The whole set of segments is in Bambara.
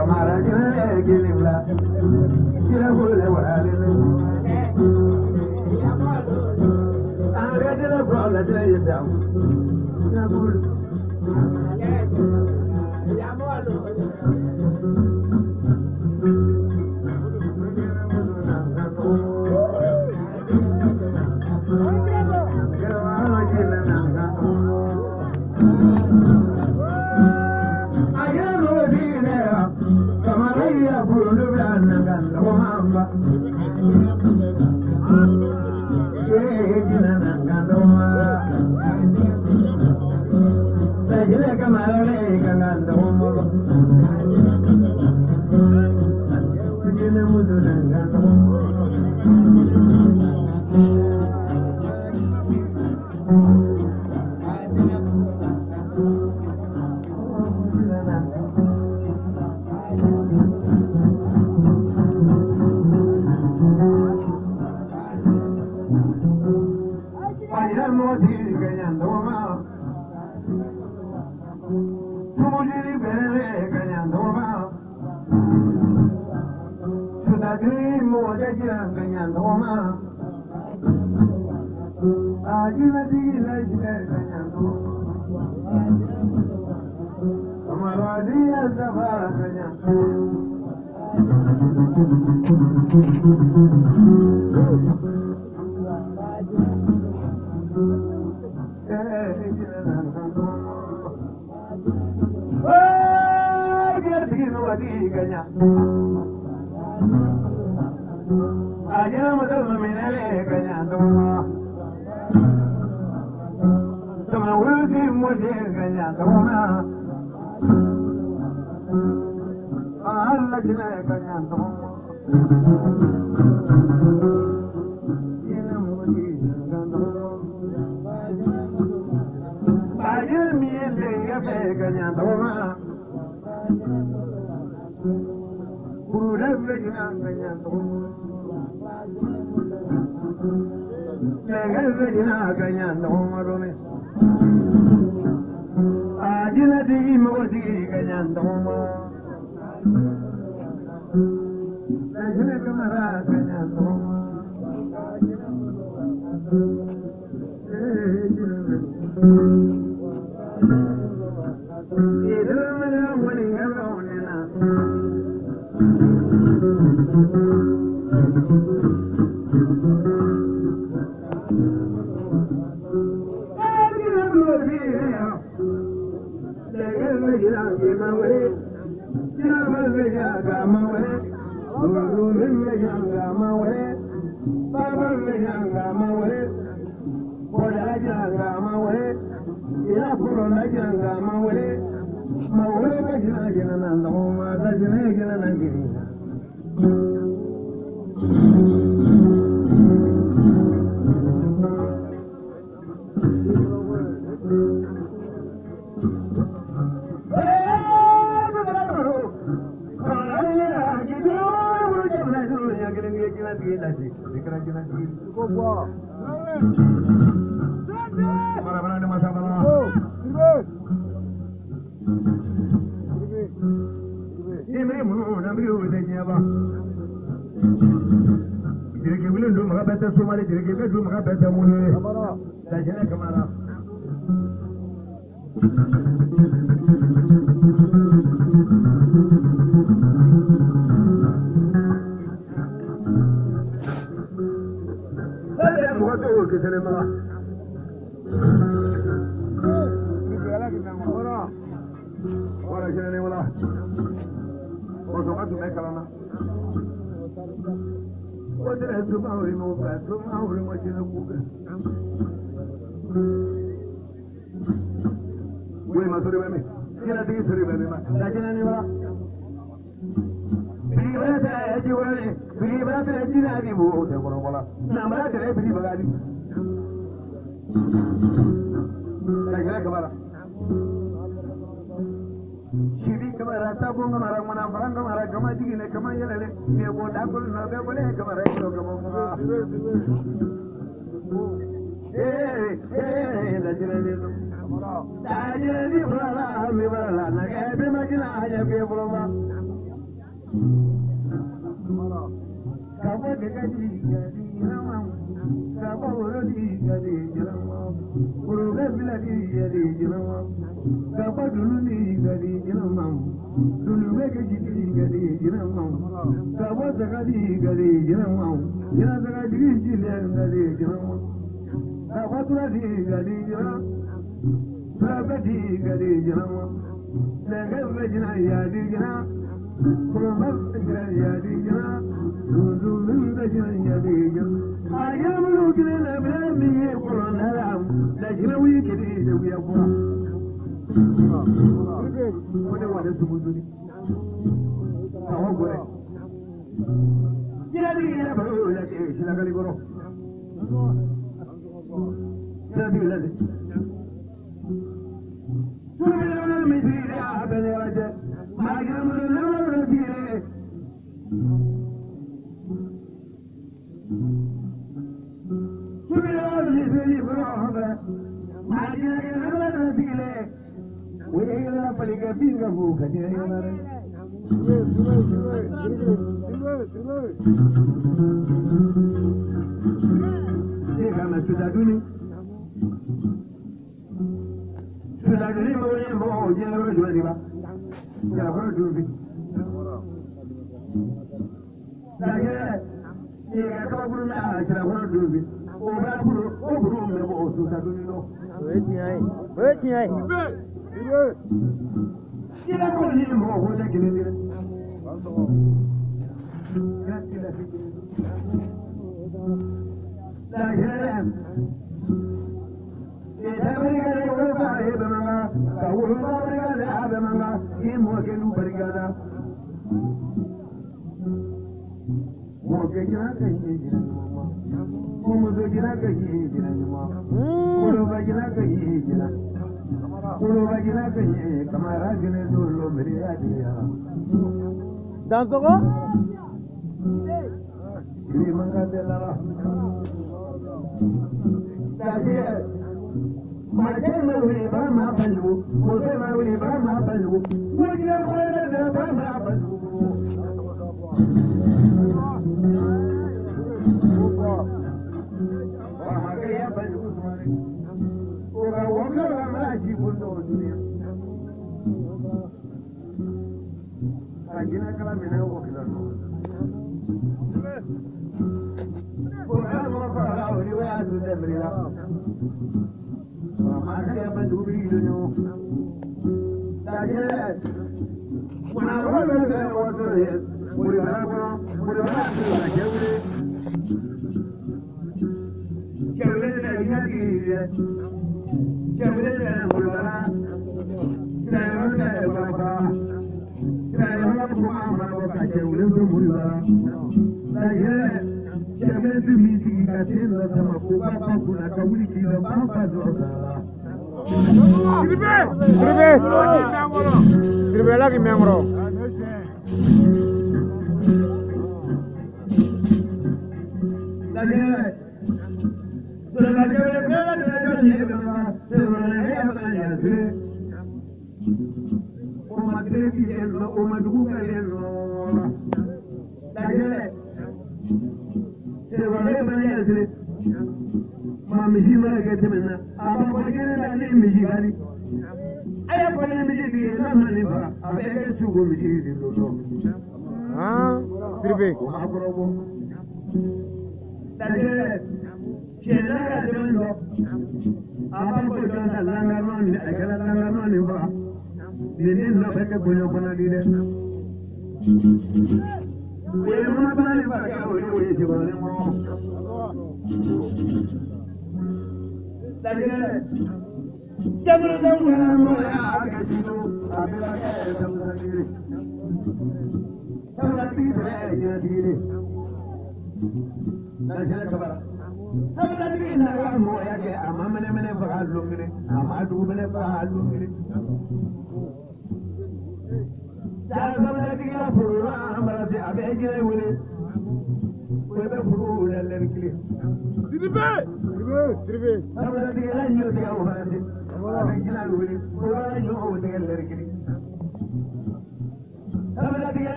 Kamara jina gilibla gila bole wale aga jila frola jila yedam gila bole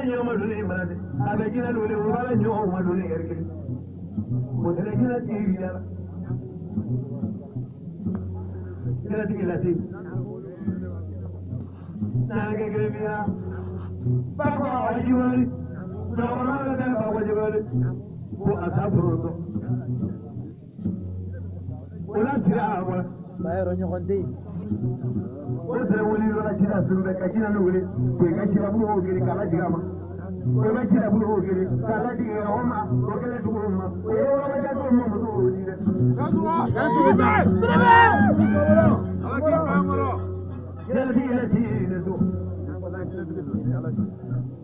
ɲɔgɔn ma donni mana dɛ a bɛ jinɛ wele o b'a la ɲɔgɔn ma donni yɛrɛ kelen o tɛnɛ jinɛ tigi y'i da la jinɛ tigi lase n'a kɛ kelen bi la bakɔ a jiwali dɔgɔtɔrɔ bɛ taa bakɔ jiwali ko a sa foro tɔ o la sira a bɔra. Bayɔrɔ ɲɔgɔn tɛ yen. O tɛrɛ wuli dɔ la sira sun bɛ ka jinɛ wele k'o ka sira bolo o gere k'a lajigin a ma o bɛ sira bolo o gere k'a lajigin o ma o kɛlɛ dugu ma o ye yɔrɔ bɛ da ma muso o di dɛ. Jinɛtigi yɛrɛ si ne so.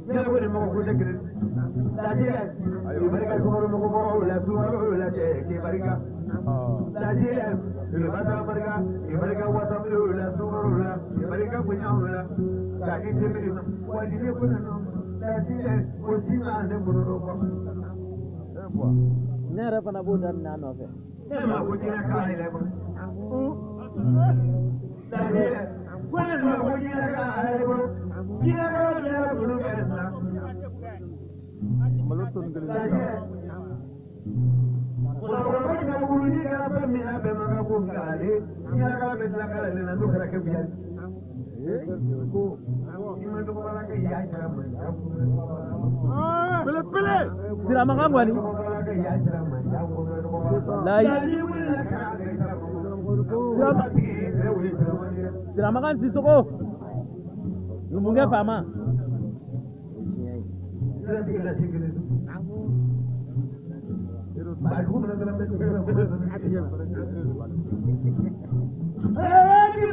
Jinɛ ko nin mɔgɔ ko tɛ kelen. Lase k'i barika sukaro mɔgɔ bɔrɔ la sukaro la k'i barika. Lase k'i barika barika k'i barika watamilo la sukaro la k'i barika bonyaw la k'a di denmisɛnnin ma wa di ne ko nana lase o si ma ne bolo dɔ kɔ. Ne yɛrɛ fana b'o daminɛ a nɔfɛ. Ne ma ko jinɛ k'a yɛrɛ kɔnɔ. Lase ko ne ma ko jinɛ k'a yɛrɛ kɔnɔ. Jinɛ k'a yɛrɛ bolo bɛ na. Lase mɔgɔkɔrɔba ka wuli ni kɛra fɛn min a bɛɛ man kan ko nka ale jinɛ kala bɛ tila kala ne la n'o kɛra kɛ biya. Ko i ma dɔgɔbala kɛ ya sira ma ya Pele pele. Siramakan kɔni. dɔgɔbala kɛ ya sira ma ya Walayi. Layi wuli la kɛra a kɛ sira ma ko satigi yɛrɛ wuli sira ma di dɛ. Siramakan Sisoko. Numukɛ faama. Jinɛtigi lase kelen so. Ba dugu mana dɔrɔn bɛ dugu Ala k'i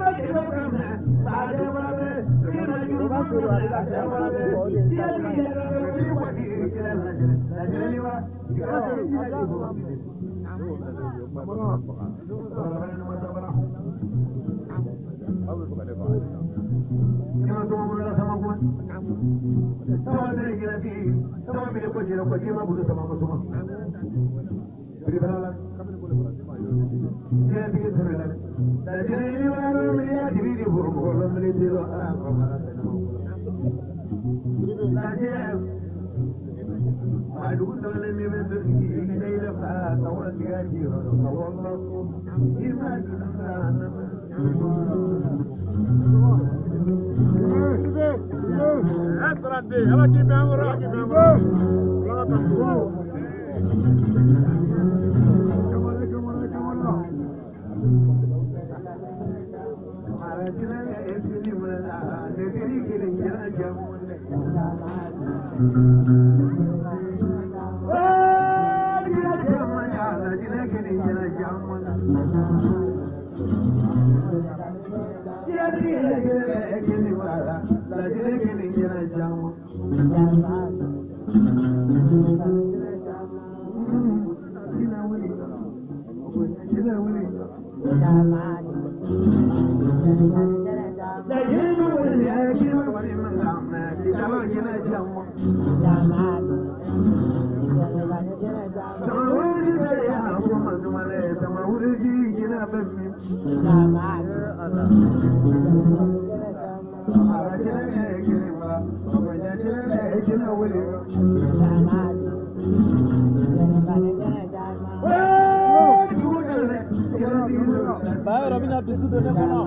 bɛn an kɔrɔ. Ala k'i bɛn an kɔrɔ. Ala ka taa. Bayɔrɔ bɛna dusu don ne kɔnɔ.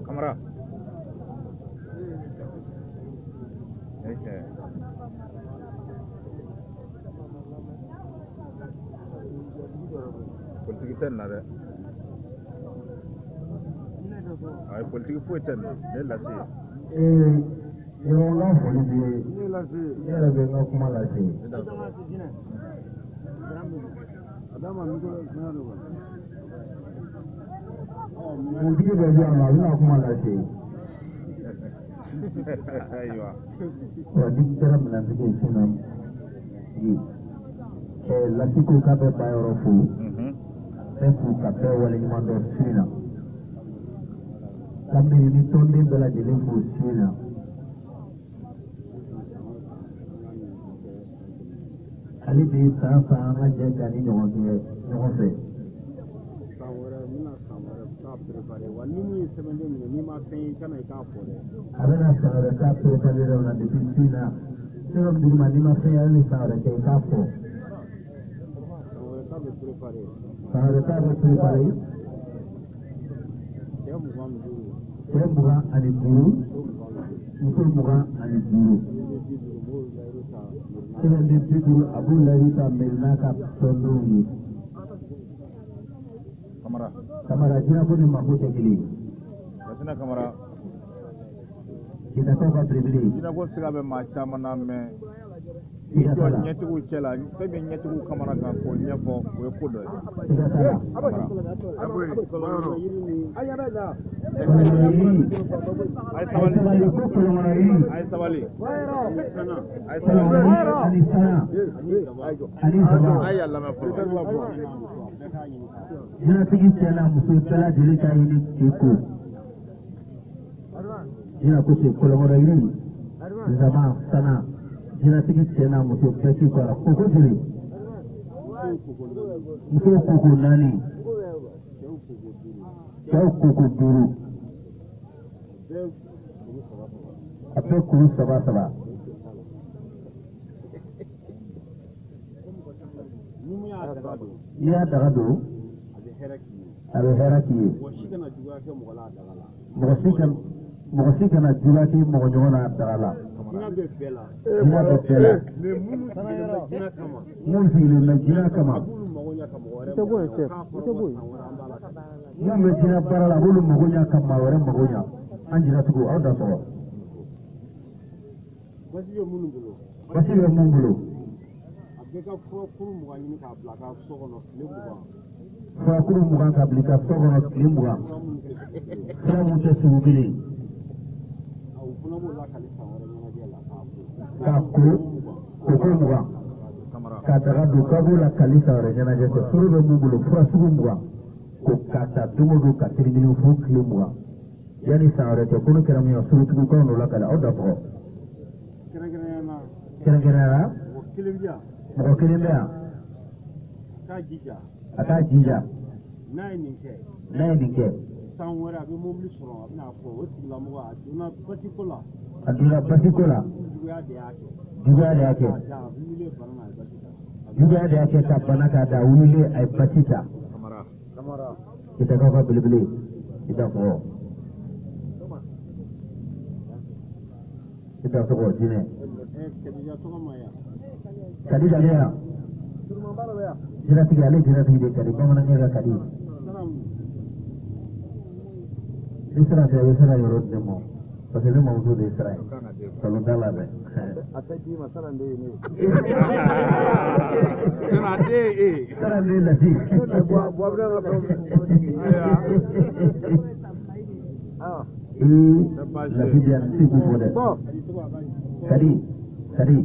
Kamara. Politiki tɛ nin na dɛ. Ayi politiki foyi tɛ nin na, ne lase. Yɔrɔ n ka foli b'i ye. Ne yɛrɛ bɛ n ka kuma lase. Kuntigi dɔ bɛ yan nɔ, a bɛna kuma lase. Ayiwa. Wa ni kɛra minɛntigi ye sisan lasi ko k'a bɛ ba yɔrɔ fo. Bɛɛ fo ka bɛɛ waleɲuman dɔn su in na. Ka miiri ni tɔnden bɛɛ lajɛlen fo su in na. Hali bi san san an ka jɛ ka ni ɲɔgɔn kɛ ɲɔgɔn fɛ. San wɛrɛ n bɛna san wɛrɛ ta préparé wa ni mun ye sɛbɛnden minɛ n'i ma fɛn ye i kana i k'a fɔ dɛ. A bɛna san wɛrɛ ta préparé yɔrɔ la depuis su in na sɛbɛn min dir'i ma n'i ma fɛn ye hali ni san wɛrɛ tɛ i k'a fɔ. San wɛrɛ ta bɛ préparé. San wɛrɛ ta bɛ préparé. Cɛ 25. Cɛ 25. Muso 25. Sɛbɛn bɛ 50 a b'o layiru ta mɛri n'a ka tɔndenw ye. Kamara. Kamara jinako ni mako tɛ kelen ye. Lasina Kamara. Kitakaw ka belebele. Jinako siga bɛ maa caman na mɛ. Siga t'a la. Ɲɛtigiw cɛ la fɛn min ɲɛtigiw kamana kan k'o ɲɛfɔ o ye ko dɔ ye. Siga t'a la. Kamara. Kɔlɔnkɔnɔ yiri. A ye sabali. Ko kɔlɔnkɔnɔ yiri. A ye sabali. A ye sabali. Ani sana. Ani saba. A y'a lamɛn fɔlɔ. Jinatigi cɛ n'a muso bɛɛ lajɛlen ka ɲini k'i ko. Jina ko ten kɔlɔnkɔnɔ yiri. Zama sana. Jinatigi cɛ n'a muso bɛɛ k'i ko a la. Koko joli? Musow koko 4. Cɛw koko 5. A bɛɛ kuru 3 3. N'i y'a daga don, a bɛ hɛrɛ k'i ye. Mɔgɔ si kana juguya kɛ mɔgɔ la a daga la. Mɔgɔ si kana juguya kɛ mɔgɔ ɲɔgɔn na a daga la. Jinɛ bɛ bɛɛ la. Jinɛ bɛ bɛɛ la. Mais minnu sigilen bɛ jinɛ kama. Minnu sigilen bɛ jinɛ kama. A b'olu mago ɲɛ ka mɔgɔ wɛrɛ mago ɲɛ. K'a fɔra ko san wɛrɛ an b'a la. Minnu bɛ jinɛ baara la, a b'olu mago ɲɛ ka maa wɛrɛ mago ɲɛ. An jinɛtigiw aw da sɔrɔ. Basi bɛ minnu bolo. Basi bɛ mun bolo. A bɛɛ ka furakuru 20 ɲini k'a bila a ka so kɔnɔ tile 20. Furakuru 20 k'a bila i ka so kɔnɔ tile 20. Fura mun tɛ sugu kelen. O fana b'o lakali san wɛrɛ ɲɛnajɛ la k'a ko. K'a ko koko 20. Ka daga don k'a b'o lakali san wɛrɛ ɲɛnajɛ fɛ. Furu bɛ mun bolo fura sugu 20. Ko k'a ta don o don ka kelen fo tile 20. Yanni san wɛrɛ cɛ ko n'o kɛra mun ye surutigiw k'aw n'o lakali aw da sɔgɔ. Kɛrɛnkɛrɛnnenya la. Kɛrɛnkɛrɛnnenya la. Mɔgɔ kelen bɛ yan. Mɔgɔ kelen bɛ yan. A k'a jija. A k'a jija. N'a ye nin kɛ. N'a ye nin kɛ. San wɛrɛ a bɛ mobili sɔrɔ a bɛna fɔ o tigilamɔgɔ a donna basiko la. A donna basiko la. Juguya de y'a kɛ. Juguya de y'a kɛ. A wulilen bana na a ye basi ta. Juguya de y'a kɛ ka bana k'a da a wulilen a ye basi ta. Kamara. Kitakaw ka belebele i da sɔgɔ. I da sɔgɔ jinɛ. Kadija tɔgɔ ma yan. Kadija bɛ yan. Jinɛtigi ale jinɛtigi de Kadi bamanankɛ ka Kadi. Ni sira tɛ a bɛ sira yɔrɔ di ne ma parce que ne mamuso de ye sira ye nkalon t'a la dɛ. A tɛ d'i ma sara de ye ne ye. Sara de ye e. Sara de ye lasi. Lasi di yan ti k'u fɔ dɛ. Kadi Kadi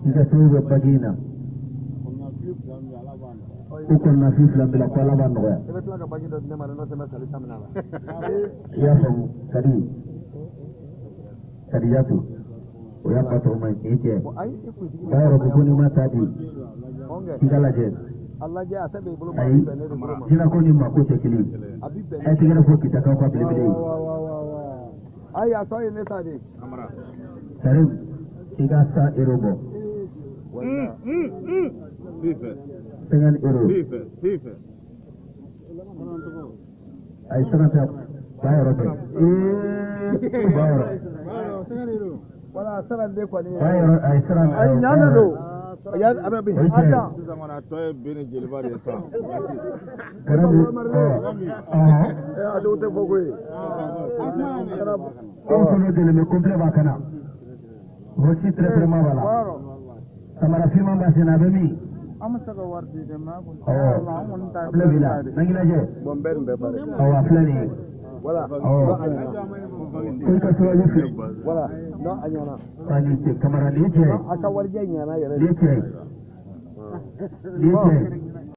i ka sababu bɛ bagi in na. Ko kɔnɔna fili fila bila ko Ala b'a nɔgɔya. I bɛ tila ka bagi dɔ di ne ma dɛ n'o tɛ n bɛ sali ta minɛ a la. I y'a faamu Kadi Kadijatu o y'a ba tɔgɔma ye k'e cɛ. Ayi i kunsigi Ba yɔrɔ ko ko n'i ma taa di k'i ka lajɛ. A lajɛ a tɛ bɛn i bolo ma a Ayi bɛ bɛn ne de bolo ma. jinako ni mako tɛ kelen ye. A bɛ bɛn A ye tɛgɛrɛ fɔ Kitakaw ka belebele ye. Ayi a tɔ ye ne ta de ye. Karim k'i ka 100 euro bɔ. Fife. 50 euros. Fife. Fife. Ayi sanga tɛ ba yɔrɔ tɛ. Ee ba yɔrɔ. Wala sara de kɔni ye. Ba yɔrɔ ayi sara. Ayi ɲan de don. Yan a bɛ bin. O ye tiɲɛ ye. Sisan kɔni a tɔ ye Ben ni jeliba de ye sisan. Merci. Karim ɔhɔn. A dɔw tɛ fɔ koyi. Aw fana dɛmɛ complet b'a kana. Voici très très b'a la. Samara finman b'a sen na a bɛ min? An bɛ se ka wari di dɛ mɛ Awɔ. an kɔni ta ye Filɛ b'i la. N'an k'i lajɛ. Bɔn bɛɛ nin bɛɛ bare. Awɔ a filɛ nin ye. Wala. Awɔ. Non a ɲɛna. Ko i ka sababu filɛ. Wala. Non a ɲɛna. Ka nin cɛ Kamara nin ye cɛ ye. A ka warijɛ ɲɛna yɛrɛ Nin ye de. cɛ ye. Nin ye cɛ ye.